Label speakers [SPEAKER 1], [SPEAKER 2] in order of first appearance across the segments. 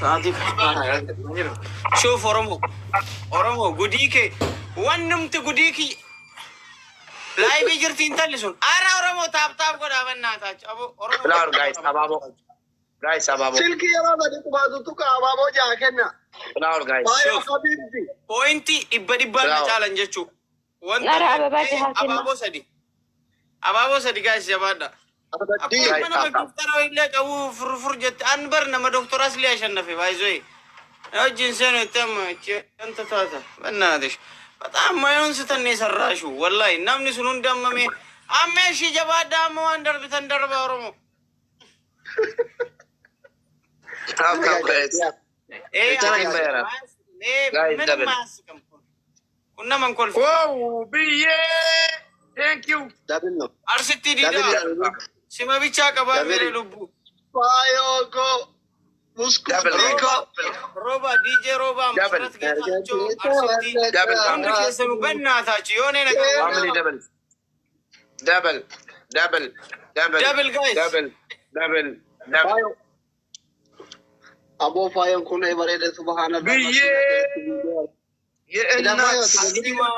[SPEAKER 1] Sa'aatii Shuuf Oromoo. Oromoo gudii kee wannumti gudii kiyya. Live jirti intalli sun. Ara Oromoo tap tap godhaa bannaa taachu. Abo Oromoo
[SPEAKER 2] Flower guys, abaaboo. Guys, abaaboo.
[SPEAKER 3] Silkii yeroo sadi qubaatu tuqa abaaboo jaha kenna.
[SPEAKER 2] Flower guys.
[SPEAKER 3] Faayoo
[SPEAKER 1] Shuuf.
[SPEAKER 3] habiibti.
[SPEAKER 1] Point dhibba dhibbaan na
[SPEAKER 2] Flower.
[SPEAKER 1] caalan jechuu. Wanta
[SPEAKER 4] Ara ababaa jahaa kenna.
[SPEAKER 1] Abaaboo sadi. Abaaboo sadi guys jabaadha.
[SPEAKER 3] Adabbii.
[SPEAKER 1] Akkuma
[SPEAKER 2] Guys,
[SPEAKER 1] nama
[SPEAKER 2] tap tap.
[SPEAKER 1] doktara illee qabu furfur jette an bar nama doktoraas illee ashannafe baay'isee. Wajjin seenu itti amma wanta taata በእናትሽ በጣም ማየውን ስተን የሰራሽው ወላሂ namni sun hundi amma mee amma ishii jabaadha amma waan darbitan darba Oromoo.
[SPEAKER 2] Tap tap guys.
[SPEAKER 1] Ee
[SPEAKER 2] Icciitiin baheera.
[SPEAKER 1] ee
[SPEAKER 2] Guys,
[SPEAKER 1] ምንም
[SPEAKER 2] double.
[SPEAKER 1] አያስቅም kun kun nama hin kolfu.
[SPEAKER 2] Wow, biyyee. Thank you.
[SPEAKER 3] Double no.
[SPEAKER 1] Arsitti
[SPEAKER 3] Double
[SPEAKER 1] diidaa
[SPEAKER 3] double.
[SPEAKER 1] sima bichaa qabaa
[SPEAKER 3] Double.
[SPEAKER 1] mere lubbuu.
[SPEAKER 3] Faayoo koo.
[SPEAKER 2] Double
[SPEAKER 3] Muskuutii koo.
[SPEAKER 1] Rooba DJ Rooba
[SPEAKER 2] Double.
[SPEAKER 1] Masrat Geetaachoo Arsitti
[SPEAKER 2] Double.
[SPEAKER 1] hundi keessanuu በእናታችሁ የሆነ ነገር
[SPEAKER 2] Family double. Double. Double. Double.
[SPEAKER 1] Double, guys.
[SPEAKER 2] Double. Double. Double.
[SPEAKER 3] Faayoo. Aboo faayoon kun bareeda subhaanallah.
[SPEAKER 2] Biyyee. የእናት
[SPEAKER 1] Hakiima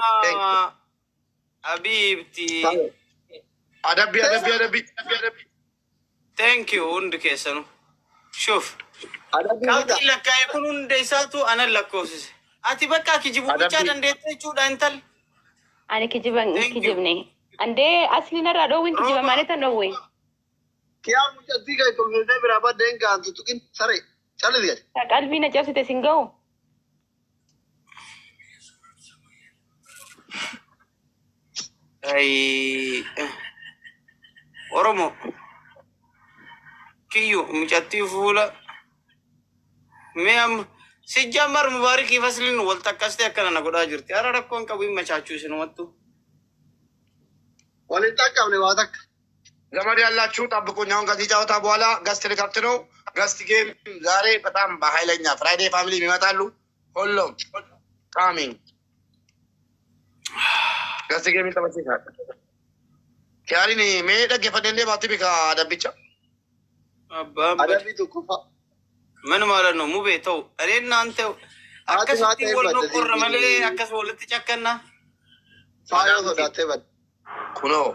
[SPEAKER 1] Habiibti
[SPEAKER 2] Adabbii adabbii adabbii adabbii.
[SPEAKER 1] Thank you hundi keessanuu. Shuf
[SPEAKER 3] Adabbii
[SPEAKER 1] qabxiin lakkaa'e kun hunda isaatu anan lakkoofsise. Ati bakka kijibuu bichaa
[SPEAKER 2] Adabbii.
[SPEAKER 1] dandeette jechuudha intal.
[SPEAKER 4] Ani kijiban
[SPEAKER 1] Thank you.
[SPEAKER 4] kijibne. Andee asli narraa dhoowwiin kijiba
[SPEAKER 1] Rooba.
[SPEAKER 4] maalitan dhoowwe?
[SPEAKER 3] Kiyaa mucattii kan tolfamtee biraa baddeen gaantu tuqin saree callis gadi.
[SPEAKER 4] Ta qalbii na cabsite sin ga'u?
[SPEAKER 1] Ay, Oromoo kiyyu mucattii fuula mee amma sijjamar mubaarikii fasliin wal takkastee akkana na godhaa jirti. Ara rakkoon qabu hin machaachuu isinumattu.
[SPEAKER 3] Waliin dhaqqabne waa takka.
[SPEAKER 2] ዘመድ ያላችሁ ጠብቁኝ። አሁን ከዚህ ጨዋታ በኋላ guest ልከፍት ነው። Guest game ዛሬ በጣም በኃይለኛ ፍራይዴ family ይመጣሉ። ሁሉም coming guest game ይጠበስካል። Kiyaariin mee dhaggeeffadhee baatti bika adabbicha.
[SPEAKER 1] Abbaan bade.
[SPEAKER 3] Adabbii tokkoffaa.
[SPEAKER 1] ምን ማለት ነው ሙቤ ተው። እኔ እናንተ akkasitti
[SPEAKER 3] haati
[SPEAKER 1] wal
[SPEAKER 3] badde
[SPEAKER 1] noqorra malee
[SPEAKER 3] siin
[SPEAKER 1] akkas walitti cakkanna.
[SPEAKER 3] Faayoo sodaattee badde.
[SPEAKER 2] Kunoo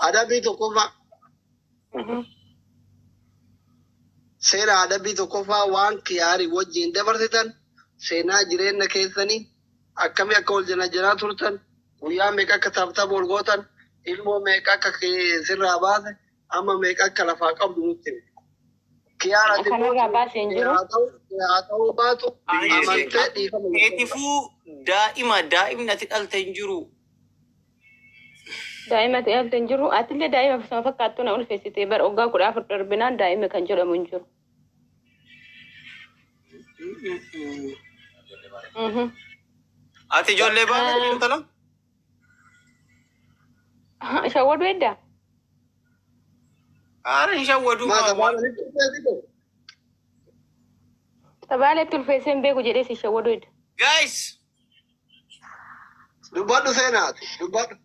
[SPEAKER 3] Adabbii tokkoffaa. Seera adabbii tokkoffaa waan kiyaarii wajjin dabarsitan seenaa jireenya keessanii akkamii akka wal jala turtan guyyaa meeqa akka tap tap wal gootan ilmoo meeqa akka sirraa baase amma meeqa akka lafaa qabdu nutti himi. Kiyaara ati
[SPEAKER 4] Kanarraa baasee hin jiru.
[SPEAKER 3] Haa ta'uu baatu amantee dhiifama.
[SPEAKER 1] Keetifuu daa'ima daa'imni ati dhalte hin jiru.
[SPEAKER 4] Daa'ima ta'e halte hin jiru. Atillee daa'ima sama fakkaattu na ulfeessite bara waggaa 14 darbinaan daa'ima kan jedhamu hin jiru.
[SPEAKER 1] Ati ijoollee baate intala?
[SPEAKER 4] Shawwaduu edda?
[SPEAKER 1] Aara hin shawwaduu.
[SPEAKER 3] Maata baala ni dhufeessite.
[SPEAKER 4] Tabaaleetti ulfeessee hin beeku jedhee si shawwaduu edda.
[SPEAKER 1] Guys,
[SPEAKER 3] Dubbadhu seenaati. Dubbadhu.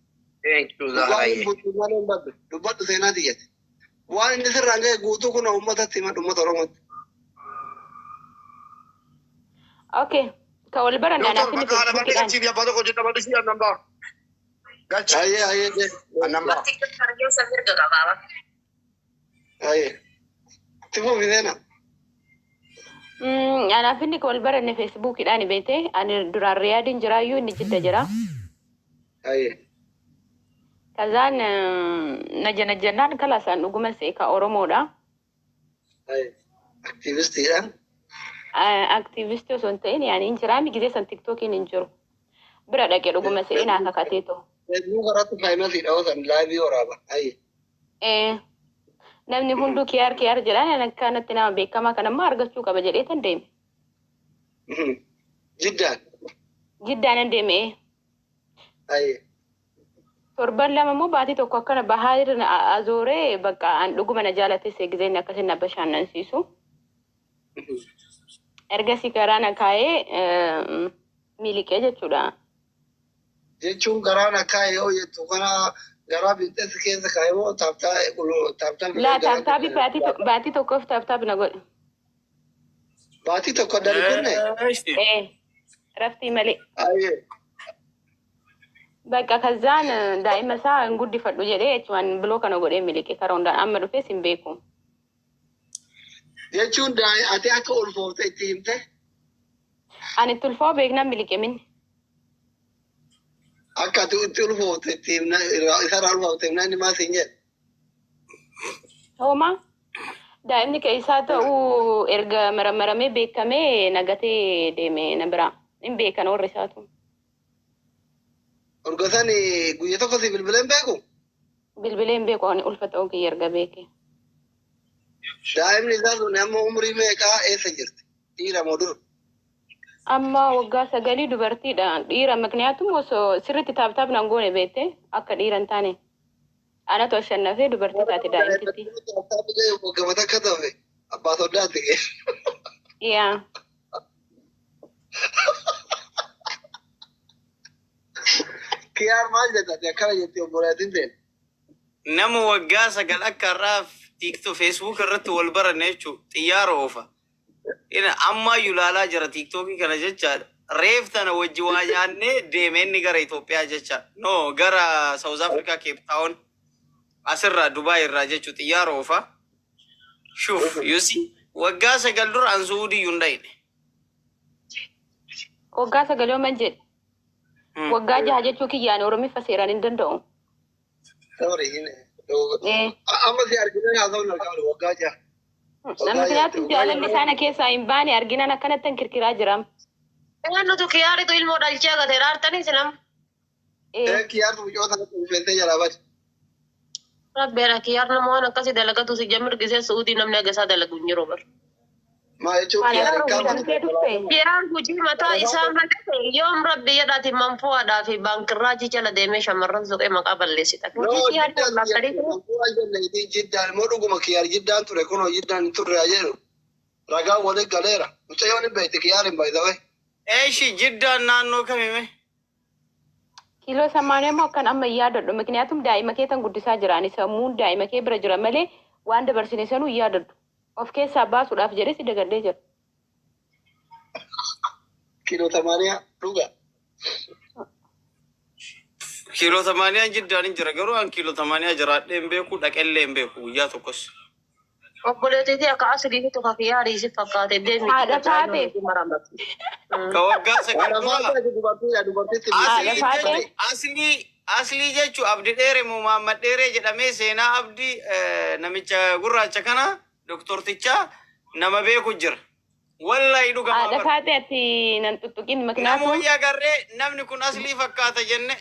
[SPEAKER 2] Thank you
[SPEAKER 3] Dhugaan
[SPEAKER 2] Zahraye.
[SPEAKER 3] hin buttu malee hin baddu. Dubbadhu seenaati jette. Waan inni sirraan ga'e guutuu kun uummatatti himadhu uummata Oromootti.
[SPEAKER 4] Okay. Ka wal baran
[SPEAKER 2] Doktor
[SPEAKER 4] anaaf inni
[SPEAKER 2] bakka haadha barree
[SPEAKER 4] Facebookiidhaan.
[SPEAKER 2] galchiif abbaa tokko hojjedha badhu ishee annan ba'a. Galchi
[SPEAKER 3] Ayyee ayyee
[SPEAKER 2] annan ba'a.
[SPEAKER 5] Bakki hargeysa mirga qabaaba.
[SPEAKER 3] ayyee. Itti fufi seenaa.
[SPEAKER 4] Anaaf inni ka wal baranne Facebookiidhaan beekte. Ani duraan Riyaadiin jiraayyuu inni Jidda jira.
[SPEAKER 3] Ayyee.
[SPEAKER 4] Kazaan na janajjannaan kalaasaan dhuguma se'e ka Oromoodha.
[SPEAKER 3] Ayyee. Aktiivistiidha.
[SPEAKER 4] Aktiivistii osoo hin ta'in yaani hin jiraami gizee san TikTokiin hin jiru. Bira dhaqee dhuguma se'e naa kakatee ta'u.
[SPEAKER 3] Facebook irratti faamasiidha oosan live waraaba. Ayyee.
[SPEAKER 4] Namni hunduu kiyaar kiyaar jedhaan ani akkanatti nama beekamaa kan ammoo argachuu qaba jedhee tan deeme.
[SPEAKER 3] Jiddaan.
[SPEAKER 4] Jiddaan hin deeme.
[SPEAKER 3] Ayyee.
[SPEAKER 4] Torban lama immoo baatii tokko akkana bahaa irra azooree bakka an dhuguma na jaalate gizeen akkasin na bashannansiisu. Ergasii karaa na kaa'ee miliqee jechuudha.
[SPEAKER 3] Jechuun garaa na kaa'e yoo jettu kana garaa bixxeessi keessa kaa'e moo tap tap tap?
[SPEAKER 4] Laa tap tap baatii tokkoof tap tap na godhe.
[SPEAKER 3] Baatii tokko addaan hin kunne.
[SPEAKER 4] Ee raftii malee.
[SPEAKER 3] Ayyee.
[SPEAKER 4] Bakka kazzaan daa'ima isaa hin guddifadhu jedhee achumaan biloo kana godhee miliqe karaa hundaan amma dhufees hin beeku.
[SPEAKER 3] Jechuun ati akka ulfoofte itti himte.
[SPEAKER 4] Ani itti ulfoo beeknaan miliqe minni.
[SPEAKER 3] Akka ati itti ulfoofte itti himna isarraa ulfoofte himna inni maal siin jedhe.
[SPEAKER 4] Homaa daa'imni keessaa ta'uu erga maramaramee beekamee nagatee deeme na biraa hin beekan warri isaatu.
[SPEAKER 3] Urgosan guyya tokko si bilbilee hin beeku.
[SPEAKER 4] Bilbilee hin beeku ani ulfa ta'uu kiyya erga beeke.
[SPEAKER 3] Daa'imni isaa sun amma umurii meeqaa eessa jirti? Dhiira moo dur?
[SPEAKER 4] Amma waggaa 9 dubartiidha. Dhiira mikniyaatum osoo sirriitti tap tap nan goone beekte akka dhiira hin taane. Anatu ashannafee dubartii taate daa'imtitti.
[SPEAKER 3] Waggaa takka ta'e abbaa soddaati.
[SPEAKER 4] Yaa.
[SPEAKER 3] Kiyaar maal jetta ati akkana jetti obboleettiin ta'e.
[SPEAKER 1] Nama waggaa 9 akka har'aa TikTok Facebook irratti wal baranne jechuudha. Xiyyaara oofa. Ina ammayyuu ilaalaa jira TikTokii kana jechaadha. Reef tana wajji waa nyaannee deeme inni gara Itoophiyaa jecha. No, gara South Africa Cape Town asirraa Dubaay irraa jechuudha xiyyaara oofa. Shuf, you see, waggaa 9 dura an Suudii hin dhayne.
[SPEAKER 4] Waggaa 9 yoo man jedhe. Waggaa 6 jechuu kiyyaan Oromiffa seeraan hin danda'u.
[SPEAKER 3] Sorry. Amma si argina haasawni argamu waggaa 6.
[SPEAKER 4] Namni jaalalli isaana keessaa hin baane arginaan akkanatti hin kirkiraa jira.
[SPEAKER 5] Eenyutu kiyaaritu ilmoo dhalchee agatee raartanii sinam.
[SPEAKER 3] Kiyaartu mucoota ulfeessee jalaa bade.
[SPEAKER 5] Rabbeera kiyaar nama waan akkasii dalagatu si jammir gisee Suudii namni aga isaa dalagu hin jiru bar.
[SPEAKER 3] Maal jechuun kiyaar
[SPEAKER 4] Maal dhufte?
[SPEAKER 5] Kiyaar hojii mataa isaa malee yoom rabbi jedhaati manfu'aadhaa fi baankirraa jala deemee shamarran suqee maqaa balleessita.
[SPEAKER 3] No,
[SPEAKER 5] Hojii kiyaar
[SPEAKER 3] jiddaan
[SPEAKER 5] akkadii
[SPEAKER 3] jiddaan immoo dhuguma kiyaar jiddaan ture kunoo jiddaan hin turre haa jedhu. Ragaan waliin galeera. Mucayyoon hin beekti kiyaar hin baay'ee.
[SPEAKER 1] Eeshi jiddaan naannoo kamime?
[SPEAKER 4] Kiiloo samaanii immoo akkan amma hin yaadadhu. Mikniyaatum daa'ima kee tan guddisaa jira. Ani sammuun daa'ima kee bira jira malee waan dabarsine sanuu hin yaadadhu. Of keessaa baasuudhaaf jedhee si dagadhee jira.
[SPEAKER 3] Kiiloo tamaaniyaa dhuga.
[SPEAKER 1] Kiiloo tamaaniyaan jiddaan hin jira garuu an kiiloo tamaaniyaa jiraadhee hin beeku dhaqellee hin beeku guyyaa tokkos.
[SPEAKER 5] Obboleettii akka asliitu tokko kiyaarii si fakkaate deemi.
[SPEAKER 4] Haadha taate.
[SPEAKER 1] Ka waggaa 9
[SPEAKER 3] Haadha
[SPEAKER 1] dura
[SPEAKER 3] faatee dubartiidha dubartiitti.
[SPEAKER 4] Haadha faatee.
[SPEAKER 1] Aslii jechuun Abdi Dheere moo Muhammad Dheeree jedhamee seenaa Abdii namicha gurraacha kana doktortichaa nama beeku jira. Wallahi dhugamaa
[SPEAKER 4] Haadha
[SPEAKER 1] bara.
[SPEAKER 4] taate ati nan tuttuqin mikniyaatum.
[SPEAKER 1] Namoonni agarree namni kun aslii fakkaata jenne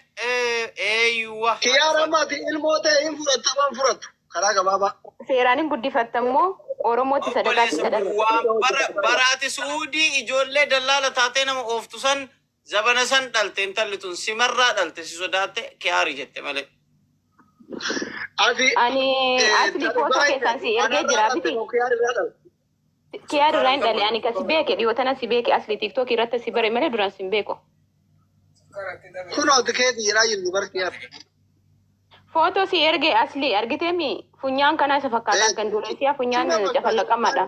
[SPEAKER 1] eeyyuwa.
[SPEAKER 3] Kiyaar amma ati ilmoo ta'e hin fudhatta waan fudhattu. Karaa gabaabaa.
[SPEAKER 4] Seeraan hin guddifattammoo Oromootti sadaqaatti
[SPEAKER 1] Obboleessa
[SPEAKER 4] sadaqaa.
[SPEAKER 1] waan bara baraati Suudii ijoollee dallaala taatee nama ooftu san zabana san dhalte intalli tun simarraa dhalte si sodaatte kiyaari jette malee.
[SPEAKER 3] Ati
[SPEAKER 4] Ani asli footoo keessaan si ergee jira miti.
[SPEAKER 3] Kiyaar irraa dhalte.
[SPEAKER 4] Kiyaar irraa hin dhalle ani kasi beeke dhiyoo tana si beeke asli TikTok irratti si bare malee duraan si hin beeku.
[SPEAKER 3] Kun ati keeti jedhaa jirtu bar kiyaar.
[SPEAKER 4] Footoo si ergee asli argiteemi funyaan kanaa isa fakkaataa kan dureessiyaa funyaan cafallaqamaadha.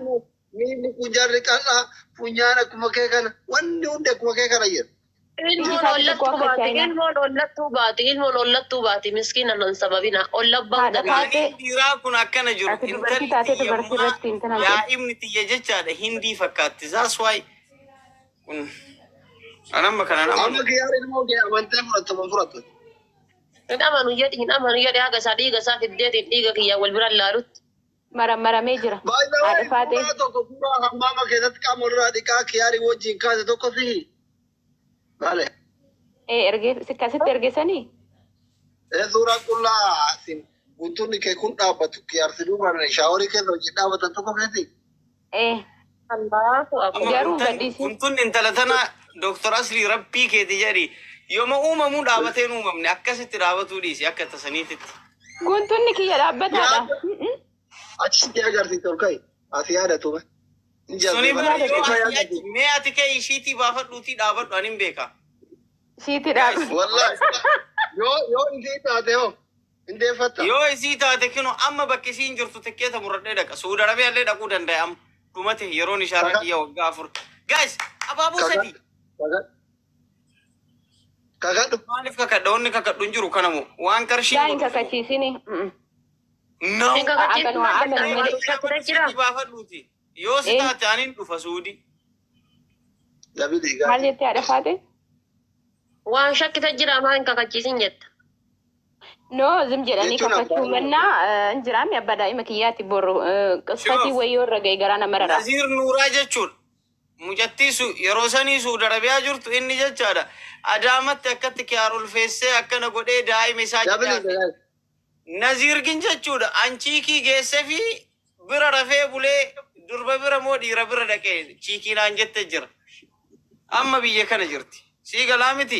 [SPEAKER 3] Miilli kun jarri qal'aa funyaan akkuma kee kana wanni hundi akkuma kee kana jedhu.
[SPEAKER 5] Ilmoon ollattuu baati, ilmoon ollattuu baati, ilmoon ollattuu baati, miskiina nan sababina, ollabbaan
[SPEAKER 4] Haadha
[SPEAKER 5] gadaa.
[SPEAKER 4] taate.
[SPEAKER 1] Dhiiraa kun akkana jiru.
[SPEAKER 4] Ati dubartii taatee dubartii irratti hin tanaan jedhu.
[SPEAKER 1] Daa'imni tiyya jechaadha hindii fakkaatti. That's why kun anamma kanan
[SPEAKER 3] Amma
[SPEAKER 1] amanu.
[SPEAKER 3] kiyaar ilmoo kee amantee fudhatta moo fudhattu?
[SPEAKER 5] Hin amanu jedhi, hin amanu jedhi, haga isaa dhiiga isaa fiddeetiin dhiiga kiyyaa wal bira laalutti.
[SPEAKER 4] Marammaramee jira.
[SPEAKER 3] Baay'ee
[SPEAKER 4] Haadha faatee.
[SPEAKER 3] suuraa tokko suuraa hammaama keessatti qaama walirraa dhiqaa kiyaarii wajjin kaase tokko sihi. Maale.
[SPEAKER 4] Ee ergee akkasitti ergeessanii?
[SPEAKER 3] Suuraa qullaa sin guntunni kee kun dhaabbatu kiyaarsi duubaan shaaworii keessa wajjin dhaabbatan tokko keeti.
[SPEAKER 4] Ee
[SPEAKER 5] Allahu akbar.
[SPEAKER 4] garuu gadhiisi.
[SPEAKER 1] Kun intala tana Dooktor Aslii rabbii keeti jedhi yooma uumamuu dhaabateen uumamne akkasitti dhaabatuu dhiisi akka tasaniititti.
[SPEAKER 4] Guntunni kiyya dhaabbataadha.
[SPEAKER 3] Achi sitti agarsiisa ol ka'i. Asi yaadatu.
[SPEAKER 1] Suni yoo asii achi mee ati kee ishiitii baafadhuutii dhaabadhu ani hin beeka.
[SPEAKER 4] Siiti dhaabu.
[SPEAKER 3] Wallahi. Yoo isii taate hoo hin deeffatta.
[SPEAKER 1] Yoo isii taate kinu amma bakki isiin jirtu tikkeeta murradhee dhaqa. Suudi Arabiyaallee dhaquu danda'a amma. Dhumate yeroon ishaaraa kiyya waggaa 4. Guys, abaaboo 3.
[SPEAKER 3] Kakadhu.
[SPEAKER 1] Maaliif kakadha? Wanni kakadhu hin jiru kanamoo. Waan qarshii
[SPEAKER 4] Yaa hin
[SPEAKER 1] godhu.
[SPEAKER 4] kakachiisini.
[SPEAKER 1] No.
[SPEAKER 5] Hin kakachiisin
[SPEAKER 4] Akkanuma
[SPEAKER 5] maal
[SPEAKER 4] amanu
[SPEAKER 5] jetta?
[SPEAKER 4] malee.
[SPEAKER 5] Shakkite jira.
[SPEAKER 1] Sadii baafadhuuti. Yoo si taate aniin dhufa suudi.
[SPEAKER 3] Dabili
[SPEAKER 4] Maal
[SPEAKER 3] gaafii.
[SPEAKER 4] jettee haadha faate?
[SPEAKER 5] Waan shakkite jira maal hin kakachiisin jetta?
[SPEAKER 4] No, zim jedhanii
[SPEAKER 3] Jechuun
[SPEAKER 4] kakachuu
[SPEAKER 3] abbaa
[SPEAKER 4] mannaa hin jiraami abbaa daa'ima kiyyaatti boru qisfatii
[SPEAKER 1] Shoof.
[SPEAKER 4] wayii irra ga'e garaa nama rara.
[SPEAKER 1] Naziir Nuuraa jechuun mucattii su yeroo sanii Suudi Arabiyaa jirtu inni jechaadha. Adaamatti akkatti kiyaar ulfeessee akkana godhee daa'ima isaa
[SPEAKER 3] Dabili
[SPEAKER 1] jedhaate.
[SPEAKER 3] gaafii.
[SPEAKER 1] Naziir gin jechuudha. Anchiikii geessee fi bira rafee bulee durba bira moo dhiira bira dhaqee chiikii naan jette jira. Amma biyya kana jirti. Sii galaa miti.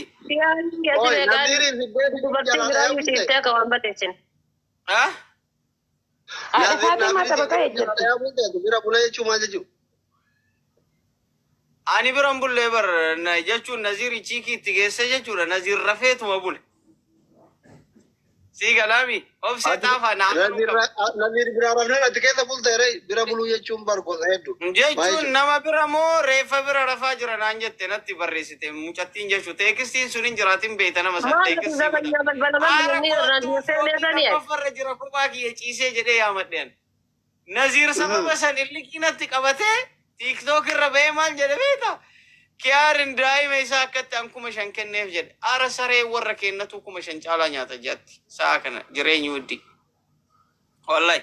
[SPEAKER 3] Oi, Nazirii fiddee
[SPEAKER 5] Dubartiin
[SPEAKER 3] jalaa
[SPEAKER 5] biraa
[SPEAKER 3] dhayee bulte.
[SPEAKER 5] yuusiiftee akka waan badeessin.
[SPEAKER 1] Ah?
[SPEAKER 4] Haadha
[SPEAKER 3] Naziir
[SPEAKER 4] faatee maa
[SPEAKER 3] Nazirii
[SPEAKER 4] taphataa
[SPEAKER 3] fiddee jalaa
[SPEAKER 4] ejjetti?
[SPEAKER 3] dhayee bulte. Bira bulee jechuun maal jechuudha?
[SPEAKER 1] Ani biran bullee bar jechuun Naziiri chiikii itti geesse jechuudha. Naziir rafeetuma bule. Sii galaami. Obsee xaafaa na amanuu qaba.
[SPEAKER 3] Naziir biraa rafnaan ati keessa bulte ree bira buluu jechuun bar gosa hedduu. Maal
[SPEAKER 1] Jechuun
[SPEAKER 3] jechuudha?
[SPEAKER 1] nama bira moo reeffa bira rafaa jira naan jette natti barreessite mucattiin jechuudha. Teekistiin sun hin jiraatin beekta nama san
[SPEAKER 5] Maal
[SPEAKER 1] teekistii
[SPEAKER 5] zabanyaa
[SPEAKER 1] godha.
[SPEAKER 5] balbala manni
[SPEAKER 1] Haara
[SPEAKER 5] inni irraa
[SPEAKER 1] kootu
[SPEAKER 5] dhiyeessee
[SPEAKER 1] fooqii
[SPEAKER 5] leetanii ati.
[SPEAKER 1] tokkoffarra jira kophaa kiyya ciisee jedhee yaamadheen. Naziir sababa san illiqii natti qabatee TikTok irra bahee maal jedhe beekta? Kiyaarin daa'ima isaa akkatti an 5,000 kenneef jedhe. Ara saree warra kennatu 5,000 caalaa nyaata jatti. Sa'a kana jireenyi hundi. Wallahi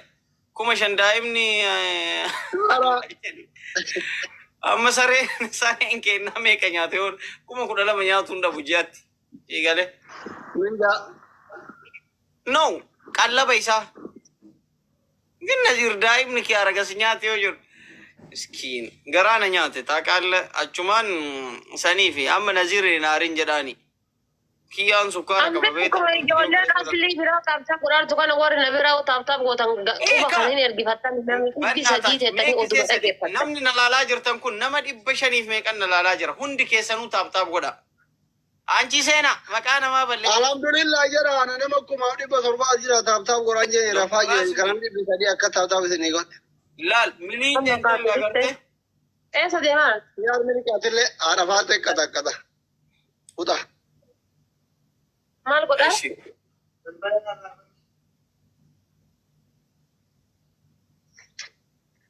[SPEAKER 1] 5,000 daa'imni
[SPEAKER 3] Ara
[SPEAKER 1] amma sareen sareen kennaa meeqa nyaata yoo 12,000 nyaatu hin dhabu ji'atti. Eegale.
[SPEAKER 3] mindaa
[SPEAKER 1] No, qallaba isaa. Gin Naziir daa'imni kiyaara gas nyaate yoo jiru. Miskiin garaana nyaate taaqaalla achumaan sanii fi amma Naziir naarin jedhaani. Kiyyaan sukkaara
[SPEAKER 5] An
[SPEAKER 1] qaba
[SPEAKER 5] beeku
[SPEAKER 1] beekta.
[SPEAKER 5] kuma ijoolleen aslii biraa taaptaap godhaartu kana warri na biraa taaptaap gootan quba
[SPEAKER 1] Eegaa
[SPEAKER 5] kan hin ergifattan namni dhibbi sadii
[SPEAKER 1] Bannaata
[SPEAKER 5] teettanii
[SPEAKER 1] meeqi
[SPEAKER 5] oduma
[SPEAKER 1] keessani
[SPEAKER 5] dhageeffattan.
[SPEAKER 1] namni na laalaa jirtan kun nama 500 meeqan na laalaa jira hundi keessanuu taaptaap godha. Anchi seenaa maqaa namaa balleessa.
[SPEAKER 3] Alhamdulillah jedha ana nama 1700 as jira taaptaap godhaan jee rafaa
[SPEAKER 1] Doktoraa
[SPEAKER 3] jee kanan 300 akka taaptaap isinii godhe.
[SPEAKER 1] Laal miliin
[SPEAKER 5] Amma
[SPEAKER 1] jettee
[SPEAKER 5] baatee
[SPEAKER 1] agartee.
[SPEAKER 5] Eessa deemaa?
[SPEAKER 3] Yaar miliqaatillee haadha faatee akkata akkata. Uta.
[SPEAKER 5] Maal godhaa?
[SPEAKER 1] Eshi.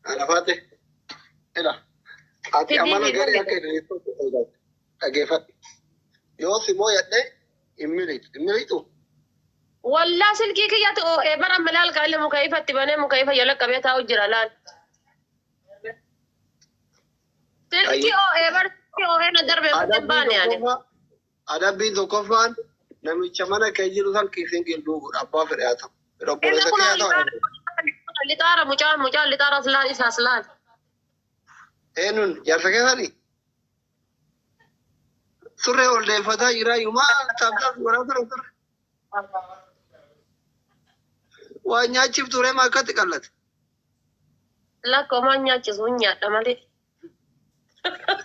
[SPEAKER 3] Haadha faatee. Ila. Ati
[SPEAKER 5] Fidii
[SPEAKER 3] amala
[SPEAKER 5] fi
[SPEAKER 3] garii
[SPEAKER 5] balleessa.
[SPEAKER 3] akka inni dhageeffadhu. Yoo si mooyadhe hin miliqxu. Hin miliqxu.
[SPEAKER 5] Wallaa silkii kiyyatti oo'ee bara milaal qaalli muka ifatti banee muka ifa jala qabee taa'u jira laal. Silkii oo'ee bara silkii oo'ee na darbee kutte
[SPEAKER 3] Adabbiin
[SPEAKER 5] baane ani.
[SPEAKER 3] tokkoffaa adabbiin tokkoffaan namicha mana kee jiru san kiisiin qilluu godha abbaa fedhe haa ta'u.
[SPEAKER 5] Inni
[SPEAKER 3] Obboleessa
[SPEAKER 5] kun
[SPEAKER 3] kee haa ta'u.
[SPEAKER 5] lixaara mucaan mucaan lixaara as laal isaas laal.
[SPEAKER 3] Eenyuun jaarsa keessanii? Surree ol deeffataa jira yumaa taaptaap godhaa ture surree. Waa nyaachiif ture maa akkatti qallate.
[SPEAKER 5] Lakkoofaan nyaachisu hin nyaadha malee.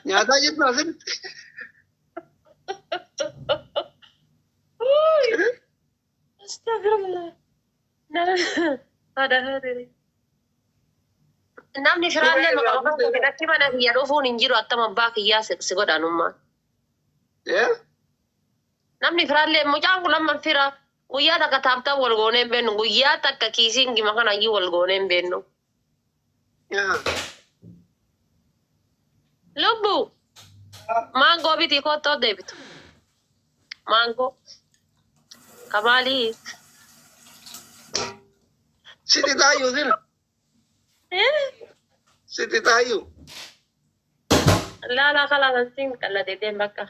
[SPEAKER 3] Nyaataa jirtu asitti.
[SPEAKER 5] Astagfirullah. Namni firaallee maqaa ofii fedhatti mana kiyya dhufuun hin jiru attama abbaa kiyyaa si godhanummaa.
[SPEAKER 3] Eh?
[SPEAKER 5] Namni firaallee mucaan kun amma fira guyyaa takka taaptaa wal goonee hin beennu guyyaa takka kiisiin gima kana iyyuu wal goonee hin beennu.
[SPEAKER 3] Yaa.
[SPEAKER 5] Lubbu maangoo bitii koottoo deebitu. Maangoo kamaalii.
[SPEAKER 3] Sitti taayyuu sila. Sitti taayyuu.
[SPEAKER 5] Laalaa kalaasan siin qallatee deem bakka.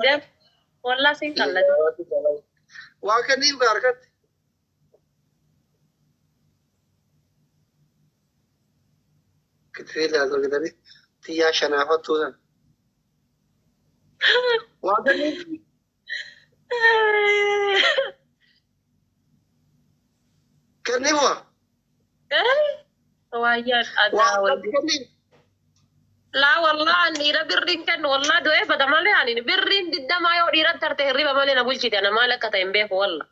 [SPEAKER 5] Deem wallaa siin qallate.
[SPEAKER 3] Waa kenniif ka harkatti. Kitee argitanii xiyyaa shanaafattuu san. Waa kenniif. Kenniif waa.
[SPEAKER 5] Waayyaan
[SPEAKER 3] Waa
[SPEAKER 5] adaa
[SPEAKER 3] harkatti
[SPEAKER 5] wayii.
[SPEAKER 3] kenniif.
[SPEAKER 5] Laa wallaa ani dhiira birriin kennu wallaa du'ee fata malee ani birriin 20 yoo dhiira tarte hirriba malee na bulchite ana maal akka ta'e hin beeku walla.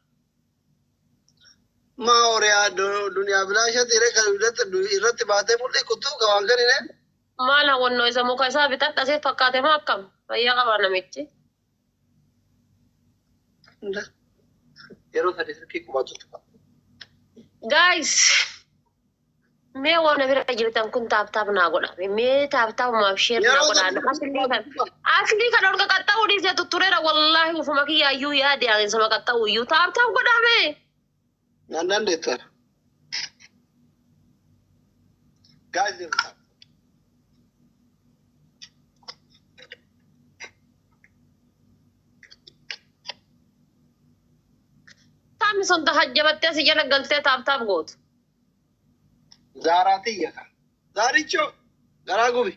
[SPEAKER 3] Maa horiyaa duniyaa bilaasha xiiree kan irratti baatee mul'i kutuu gawaan ganine.
[SPEAKER 5] Maal hawwannoo isa muka isaa bitadha see fakkaate moo akkam? Fayyaa qaba namichi.
[SPEAKER 3] Yeroo sadi silkii qubatu tuqa.
[SPEAKER 5] Guys, mee waan bira jirtan kun tap tap naa godha. Mee tap tapumaaf share naa
[SPEAKER 3] Yeroo
[SPEAKER 5] godha.
[SPEAKER 3] sadi
[SPEAKER 5] Aslii kan aslii kan ol qaxxa'uu dhiisee tuttureera, wallaahi ufuma kiyyaayyuu yaade ani sama qaxxa'u iyyuu tap tap godhame.
[SPEAKER 3] Nan dandeettu. Guys, deemta.
[SPEAKER 5] Taamni sun tahajjabattee si jala galtee tap tap gootu.
[SPEAKER 3] Zaaraa tiyya kan. Zaarichoo garaa gubi.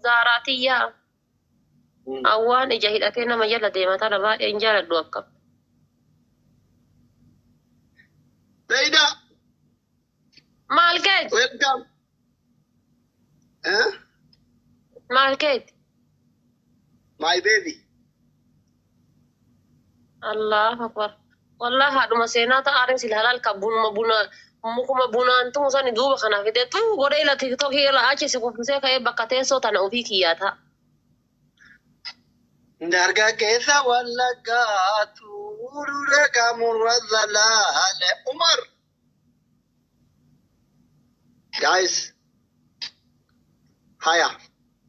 [SPEAKER 5] Zaaraa tiyyaa. Awwaan ija hidhatee nama jala deema tana baay'een jaaladhu akkam.
[SPEAKER 3] Beeyda.
[SPEAKER 5] Maal keeti?
[SPEAKER 3] Welcome. Eh?
[SPEAKER 5] Maal keeti?
[SPEAKER 3] My baby.
[SPEAKER 5] Allahu akbar. Wallahi haadhuma seenaa ta'aaree sila halal ka bunuma buna mukuma bunaan tumu sani duuba kana fide tu godhee ila TikTokii ila achi si kuffisee ka'ee bakka teessoo tana ofii kiyyaa ta'a.
[SPEAKER 3] Dargaggeessa Wallaggaa tuurure kamurra zalaale Umar. Guys, haya,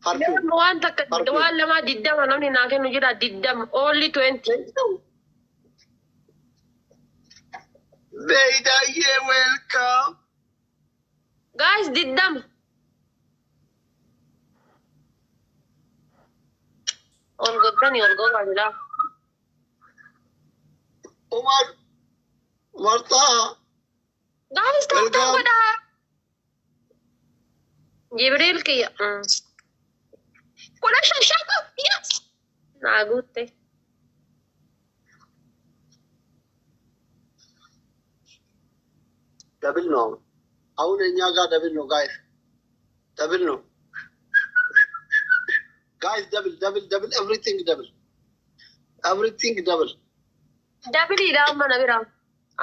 [SPEAKER 3] farfuu.
[SPEAKER 5] Waan takka
[SPEAKER 3] Farfuu.
[SPEAKER 5] waan lamaa 20 namni naa kennu jira, 20, only 20.
[SPEAKER 3] Beeydayyee, welcome.
[SPEAKER 5] Guys, 20. Ol goddanii ol gogaa jira.
[SPEAKER 3] Umar, Umar Taha.
[SPEAKER 5] Guys, tap tap
[SPEAKER 3] Welcome.
[SPEAKER 5] godhaa. Jibriil kiyya. 15 shaka. Yes. Naa guutte.
[SPEAKER 3] Double ነው አሁን አሁን እኛ ጋር double ነው guys፣ double ነው guys፣ double, double, double, everything double, everything double.
[SPEAKER 5] Doubleiidha amma na bira.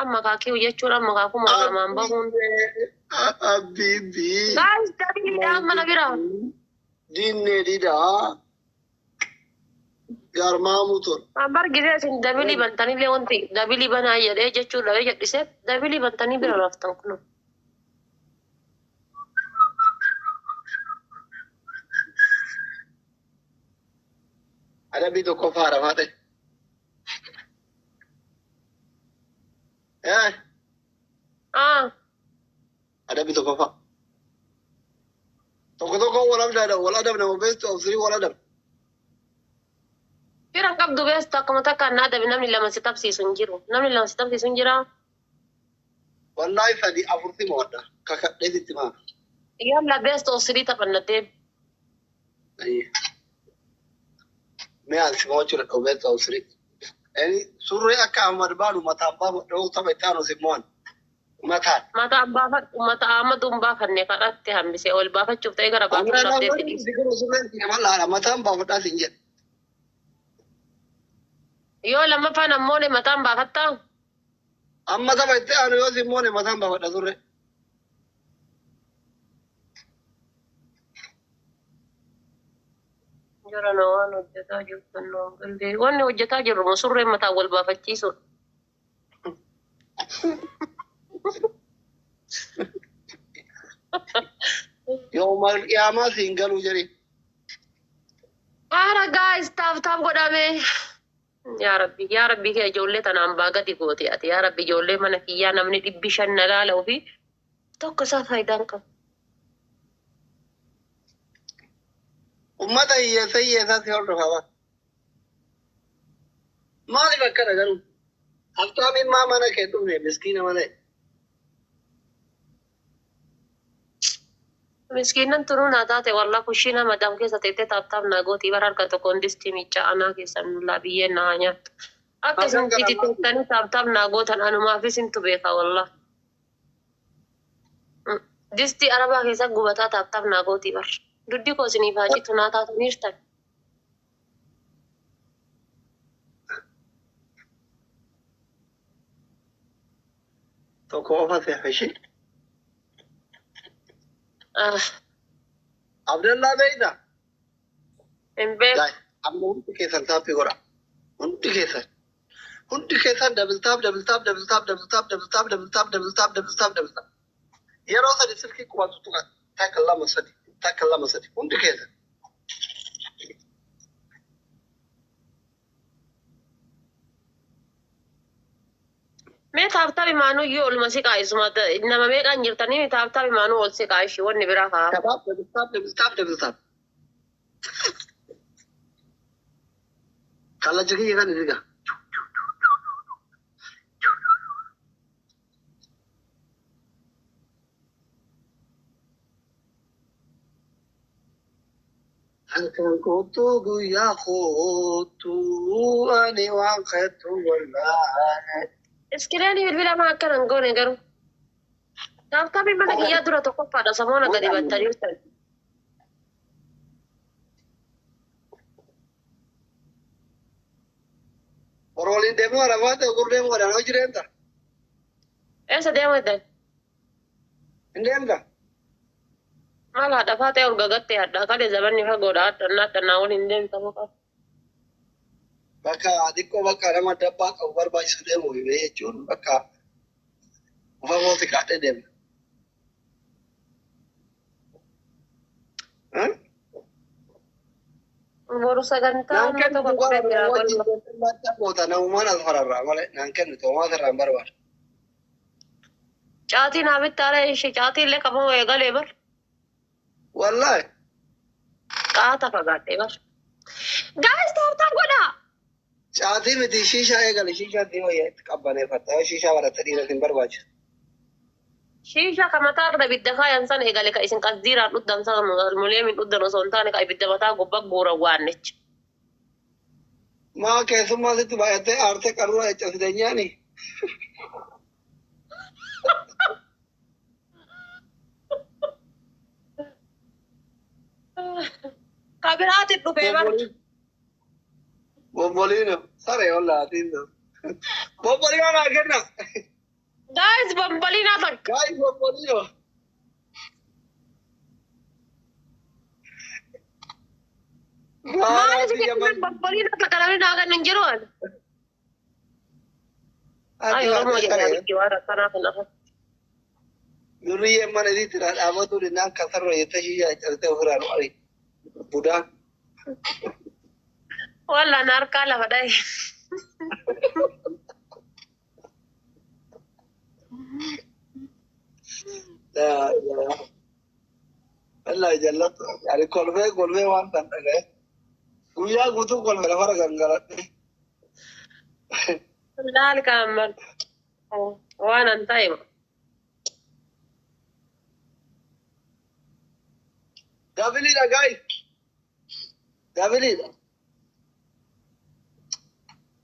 [SPEAKER 5] Amma kaakii jechuun amma kaakuma lamaan bahuun.
[SPEAKER 3] Habibi.
[SPEAKER 5] Guys, doubleiidha amma na bira.
[SPEAKER 3] Diinne dida garmaamu tol.
[SPEAKER 5] Ambar gisee isin double bantanillee wanti double banaa jedhee jechuu dhabee jedhisee double bantanii bira raftan kun.
[SPEAKER 3] Adabbii tokkoffaa haramaa ta'e. Eh,
[SPEAKER 5] Ah,
[SPEAKER 3] adabbii tokkoffaa. Tokko tokko wal adabna, wal adabna, best of three wal adabna.
[SPEAKER 5] Fira qabdu beestu akkuma takka naa adabi, namni lama si tapsiisu hin jiru. Namni lama si tapsiisu hin jira.
[SPEAKER 3] Wallahi sadi afurti mo'adha. Kakadhee sitti maa.
[SPEAKER 5] Yalla, best of three taphanna deem.
[SPEAKER 3] Mee ani si mo'achuu dadhabu best of three. Inni surree akka Ahmad baanu mataan baafu dha'uu tapha itti aanu si mo'an. Mataan.
[SPEAKER 5] Mata baafadhu, mata Ahmadu hin baafanne kadhatti hambisee ol baafachuuf ta'e gara baafachuu dhabdeetti dhiise.
[SPEAKER 3] Mataan baafadhaa siin jedhe.
[SPEAKER 5] Yoo lammaffaan ammoo mataan baafattaa?
[SPEAKER 3] Amma tapha itti aanu yoo si mo'ane mataan baafadha surree.
[SPEAKER 5] Jara na waan hojjetaa jirtan naan galee. Wanni hojjetaa jirru surreen mataan wal baafachiisudha.
[SPEAKER 3] Yoo mal qiyaamaa siin galuu jedhi.
[SPEAKER 5] Haara guys, tap tap godhame. Yaa Rabbi, yaa Rabbi kee ijoollee tanaan baa gadi goote ati. Yaa Rabbi, ijoollee mana kiyyaa namni 500 na laala ofii tokko isaa faayidaan qabu.
[SPEAKER 3] Ummata hiyyeessa hiyyeessaa si hordofaa. Maaliif akkana garuu? Haftaamiin maa mana kee dhufne miskiina malee?
[SPEAKER 5] Miskiinan tunuu naa taate wallaa kushiina madam keessa teettee tap tap naa gootii bara harka tokkoon distii miicca anaa keessa nullaa biyyeen naa nyaattu. Akka isin itti teettanii tap tap naa gootan anumaafis hintu beeka wallaa. Distii arabaa keessa gubataa tap tap naa gootii bar. Duddi koo isiniif haa citu naa taataniirtan.
[SPEAKER 3] Tokko qofa seefa ishee.
[SPEAKER 5] Ah,
[SPEAKER 3] Abdallaa beeyta?
[SPEAKER 5] hin beeku.
[SPEAKER 3] Gaay, amma hundi keessan taappii godha. Hundi keessan. Hundi keessan double tap, double tap, double tap, double tap, double tap, double tap, double tap, double tap, double tap. Yeroo sadi silkii qubatu tuqa. Takka, lama, sadi. Takka, lama, sadi. Hundi keessan.
[SPEAKER 5] Mee tap tap imaanuu iyyuu oluma siqaa isuma nama meeqaan jirtanii tap tap imaanuu ol siqaa ishii wanni biraa kaa.
[SPEAKER 3] Shabaab, double tap, double tap, double tap. Kallacha kiyya kan isiga. Halkan kootu, guyyaa kootu, ani waan keetu wallaale.
[SPEAKER 5] Iskireenii bilbila maa akkana hin goone garuu. Tap tapiin mana kiyyaa dura tokkoffaadha samoona gadi battanii jirtan.
[SPEAKER 3] Orooliin deemuu arafaate ogur deemuu adaan hojii deemta.
[SPEAKER 5] Eessa deemu jedhan?
[SPEAKER 3] Hin deemta.
[SPEAKER 5] Maal haadha faatee ol gagattee hadhaa kalee zabanni fagoodha hadhannaa hadhannaa waliin deemta moo qabu.
[SPEAKER 3] Bakka xiqqoo bakka nama dabbaa qabu barbaachisu deemu jechuun bakka ufa mooti kaadhee deemna.
[SPEAKER 5] Boru sagantaa
[SPEAKER 3] Naan
[SPEAKER 5] amma
[SPEAKER 3] kennu
[SPEAKER 5] tokko
[SPEAKER 3] dhugaa
[SPEAKER 5] qabee jira
[SPEAKER 3] wajjin
[SPEAKER 5] golma.
[SPEAKER 3] deemtuu goota namumaan as fararraa malee naan kennu toomaa irraa hin barbaadu.
[SPEAKER 5] Caatiin haa bittaaree ishee caatii illee qabamu eegalee bar.
[SPEAKER 3] Wallaahi.
[SPEAKER 5] Qaata fagaadhee bar. Guys, tap tap godhaa.
[SPEAKER 3] Caatii miti, shiishaa eegale. Shiishaa dhiyoo itti qabbaneeffatta. Yoo shiishaa baratte dhiira hin barbaachisu.
[SPEAKER 5] Shiishaa ka mataa irra ibidda kaayan san eegale, ka isin qasdiiraan dhuddan san almuleemiin dhuddan osoo hin taane ka ibidda mataa gubbaa guuran waannecha.
[SPEAKER 3] Maa keessummaa sitti baay'attee aartee qaruura caccabsite nyaani.
[SPEAKER 5] Ka biraatiin dhufee bar.
[SPEAKER 3] Bomboliino saree ollaatiin. Bomboliino naa kenna.
[SPEAKER 5] Guys, bomboliinaa takka.
[SPEAKER 3] Guys, bomboliino.
[SPEAKER 5] Maal isin kennan bomboliinaa takka namni naa kennu hin jiru ani. Ay, Oromoo jedhama waan akkanaa kun afan.
[SPEAKER 3] Duriyyeen mana isiitti dhaabatu dinnaan kasarra jettee shiishaa caccabsitee ofirraa nu ari. Budaan.
[SPEAKER 5] Wallah na harkaa lafa dhahe.
[SPEAKER 3] Wallahi jallatu. Ani kolfee kolfee waan tan dhagaye. Guyyaa guutuu kolfe lafarra gangaladhe.
[SPEAKER 5] Laal kaammal. Waan an ta'e.
[SPEAKER 3] Doubleiidha, guys. Doubleiidha.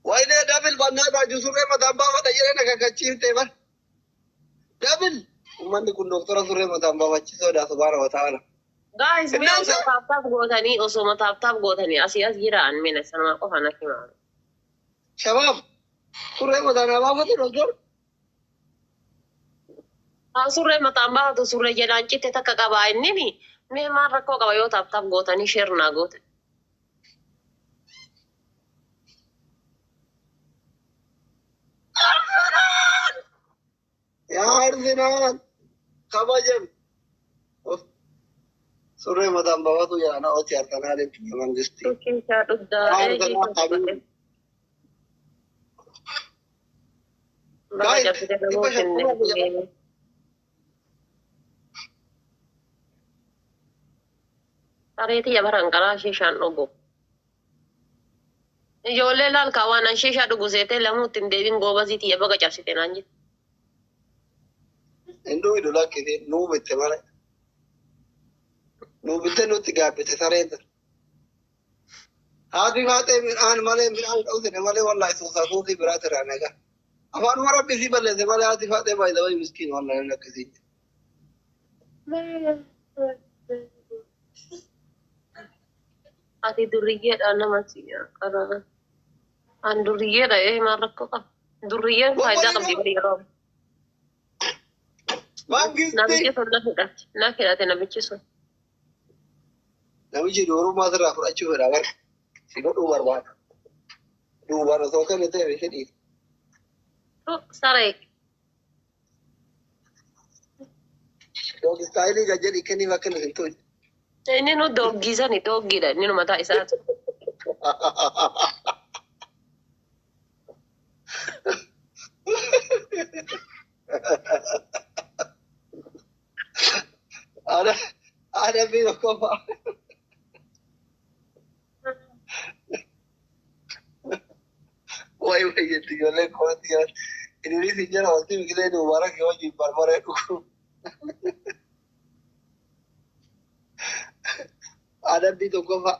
[SPEAKER 3] Wayinee, double bannaa taaju surree mataan baafadha jedhee na kakkachiiftee bar. Double. Uummanni kun doktora surree mataan baafachiisoodha, subhaana wa ta'ala.
[SPEAKER 5] Guys, mee
[SPEAKER 3] Innaan
[SPEAKER 5] osoo tap tap gootanii, osoo tap tap gootanii asii as jiraan mina sanuma qofa natti himaa.
[SPEAKER 3] Shabaab, surree mataan haa baafatu doktor.
[SPEAKER 5] Haa, surree mataan baafatu surree jedhaan citte takka qabaa innini mee maal rakkoo qaba yoo tap tap gootanii share naa goote.
[SPEAKER 3] Yaa Arsenaal kabajam. Surree mataan baafatu yaana oti Arsenaaliin mangisti.
[SPEAKER 5] Keeshaa dhugdaa.
[SPEAKER 3] Arsenaal habibi.
[SPEAKER 5] Baga
[SPEAKER 3] Guys,
[SPEAKER 5] cabsite
[SPEAKER 3] 550
[SPEAKER 5] namoota. Sareetii yabaran karaa shiishaan dhugu. Ijoollee laal kaawwan an shiishaa dhugu seetee lamuutti hin deebiin goobazii tiyya baga cabsite naan jette.
[SPEAKER 3] Hinduu hidhu lakkisi nuu bitte malee. Nuu bitte nutti gaabbite sareen tun. Haati haatee midhaan malee midhaan dhawsine malee wallahi suusaa suusii biraati irraa nagaa. Afaanuma rabbi sii balleesse malee haati faatee baay'ee miskiin wallahi namni akkasii.
[SPEAKER 5] Ati duriyyeedha nama si qara. An duriyyeedha ee maal rakkoo qaba. Duriyyeen faayidaa qabdi bari yeroo.
[SPEAKER 3] Mangisti.
[SPEAKER 5] Namichi sun na hidhate. Na hidhate namichi sun.
[SPEAKER 3] Namichi dubrummaa sirraa fudhachuu fedha bara. Si godhuu barbaada. Duubaan osoo kenne ta'e ishee dhiisa.
[SPEAKER 5] Saree.
[SPEAKER 3] Doogi istaayilii gad jedhi kenniif akka inni hin tolche.
[SPEAKER 5] Inni nu dooggiisani dooggiidha inni nu mataa isaati.
[SPEAKER 3] Adabbii tokkoffaa. Wayi wayi jetti ijoolleen kooti jiran. Idris jala wanti biqilee duubara kee wajjin barbaree dhugu. Adabbii tokkoffaa.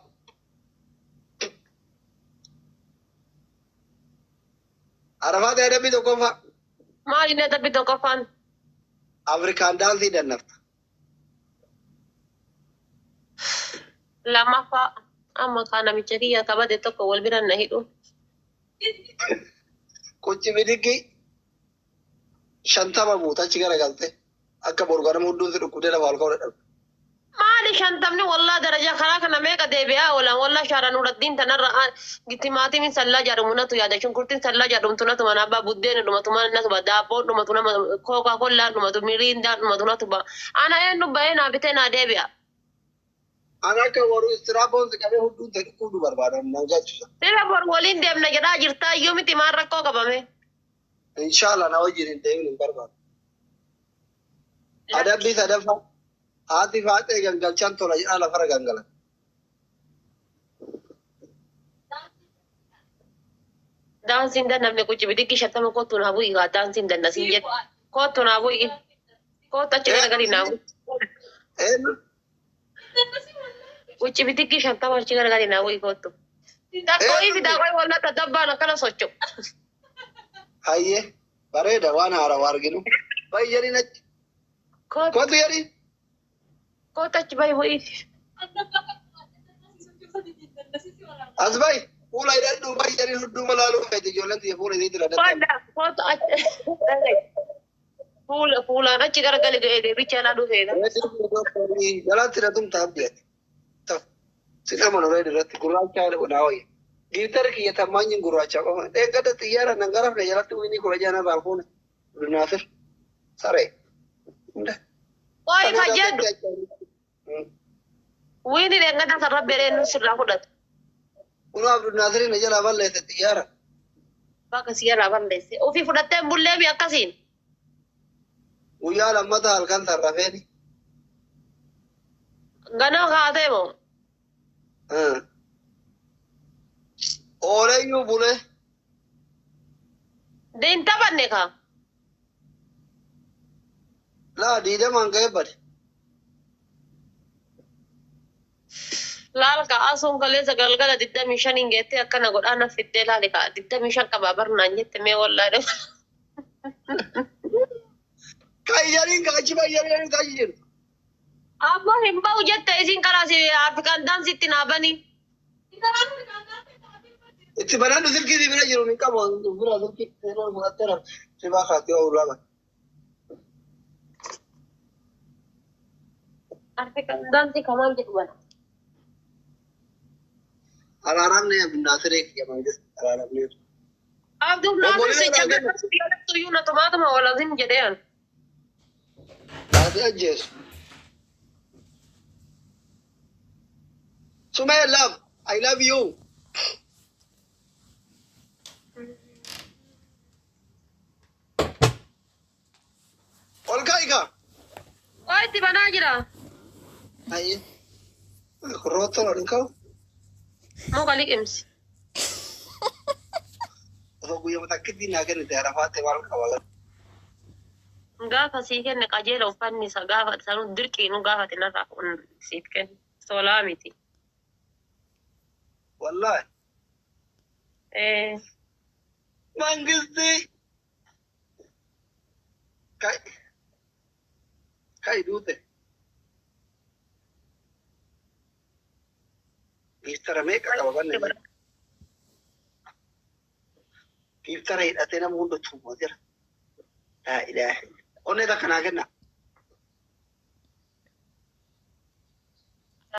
[SPEAKER 3] Arafaati adabbii tokkoffaa.
[SPEAKER 5] Maal inni adabbii tokkoffaan?
[SPEAKER 3] Afrikaan daansii dannafta.
[SPEAKER 5] Lammaffaa amma kaa namicha kiyya kabate tokko wal bira na hidhu.
[SPEAKER 3] Quchi bidiggi 50 buuta achi garagalte akka borganama hunduu si dhukkubdee lafa ol ka'uu dadhabde.
[SPEAKER 5] Maali 50ni wallaa daraja karaa kana meeqa deebi'aa oolan wallaa shaara nuraddiin tanarra timaatimiin sallaa jedhamu natu yaada shunkurtiin sallaa jedhamtu natu mana abbaa buddeen dhumatu mana natu ba daabboon dhumatu nama kookaa kollaan dhumatu miriindaan dhumatu natu ba ana eenyu bahee naa bitee naa deebi'a.
[SPEAKER 3] Ana akka waruu istiraaboon si qabee hunduu ta'e dhukkubdu barbaadan nan galchisa.
[SPEAKER 5] Sila bor waliin deemna jedhaa jirtaa iyyuu miti maal rakkoo qabame.
[SPEAKER 3] Inshallah na wajjin hin deemin hin barbaadu. Adabbii sadaffaa haati faaxee gangalchaan tola jedhaa lafarra gangalan.
[SPEAKER 5] Daansiin dandamne quci bidikki 50 kottu naa bu'i kaa daansiin dandasiin jedhe kottu naa bu'i kottu achi garagalii naa bu'i.
[SPEAKER 3] Eenyu?
[SPEAKER 5] Quci bidikki 50 achi garagalii naa bu'i kottu. Dakkoo fidaa qoy wallata dabbaan akkana socho'u.
[SPEAKER 3] Hayyee bareeda waan haarawaa arginu. Bayi jedhiin achi.
[SPEAKER 5] Kottu
[SPEAKER 3] Kottu jedhiin.
[SPEAKER 5] kottu achi bayi bu'i.
[SPEAKER 3] As bayi. Fuula hidhadhu bayi jedhiin hudduu malaaluu feete ijoolleen tiyya fuula isii jira dadhabe.
[SPEAKER 5] Walla kottu achi fuula fuulaan achi garagali ga'ee deebicha alaa dhufeedha.
[SPEAKER 3] Jalatti na tumta abdiati. Si amanu reedi irratti gurraacha naa wayya. Giitara kiyya tammaanyin gurraacha qofa. Dheeggada xiyyaara nan garafne jalatti winii kudha jana irraa fuune. Naasir. Saree.
[SPEAKER 5] Qoy ka jedhu wiini dheengada sarara beree nu sirraa fudhate.
[SPEAKER 3] Kunoo Abdul Naasirin na jalaa balleesse xiyyaara.
[SPEAKER 5] Bakka si jalaa balleesse. Ofii fudhattee hin bulleemi akkasiin.
[SPEAKER 3] Guyyaa lammataa halkan sarrafeeni.
[SPEAKER 5] Ganama kaatee moo?
[SPEAKER 3] Ooleyyuu bulee.
[SPEAKER 5] Hin taphanne kaa.
[SPEAKER 3] Laa diidamaan ga'ee bade.
[SPEAKER 5] Laal kaa asuun kaleessa galgala 25 geettee akkana godhaa na fiddee laali kaa 25 qabaa barnaan jette mee wallaa dhufa.
[SPEAKER 3] Kayyariin kaachi bayyariin kaachi jiru.
[SPEAKER 5] Abbaa hin ba'u jette isin karaa si Afrikaan daansitti naa bani.
[SPEAKER 3] Itti banaan silkii si bira jiru hin qabu. Bira silkii seenaa fudhatteera. Si baa kaatee oolaa bara.
[SPEAKER 5] Afrikaan daansi kamaan jedhu bana.
[SPEAKER 3] Araaramne Abdul Naasiree kiyya mangis araaramne.
[SPEAKER 5] Abdul Naasir si jabeessu yaadattu iyyuu na tumaatuma walazim jedhee an.
[SPEAKER 3] Taatee ajjeesu. Sumee love, I love you. Ol ka'i kaa.
[SPEAKER 5] Waa itti banaa jira.
[SPEAKER 3] Hayyee. Roottoon ol hin ka'u.
[SPEAKER 5] Muka liqimsi.
[SPEAKER 3] Osoo guyyaa takkitti naa kennite arafaatti maal qaba?
[SPEAKER 5] Gaafa sii kenne qajeela uffanni isa gaafa sanuu dirqiinuu gaafate narraa siif kenne. Tolaa miti.
[SPEAKER 3] Wallaahi.
[SPEAKER 5] Eh,
[SPEAKER 3] Mangisti. Kai. Kai duute. Giiftara meeqa qaba banne? Giiftara hidhatee nama hunda tuumoo jira. Laa ilaaha. Onnee takka naa kenna.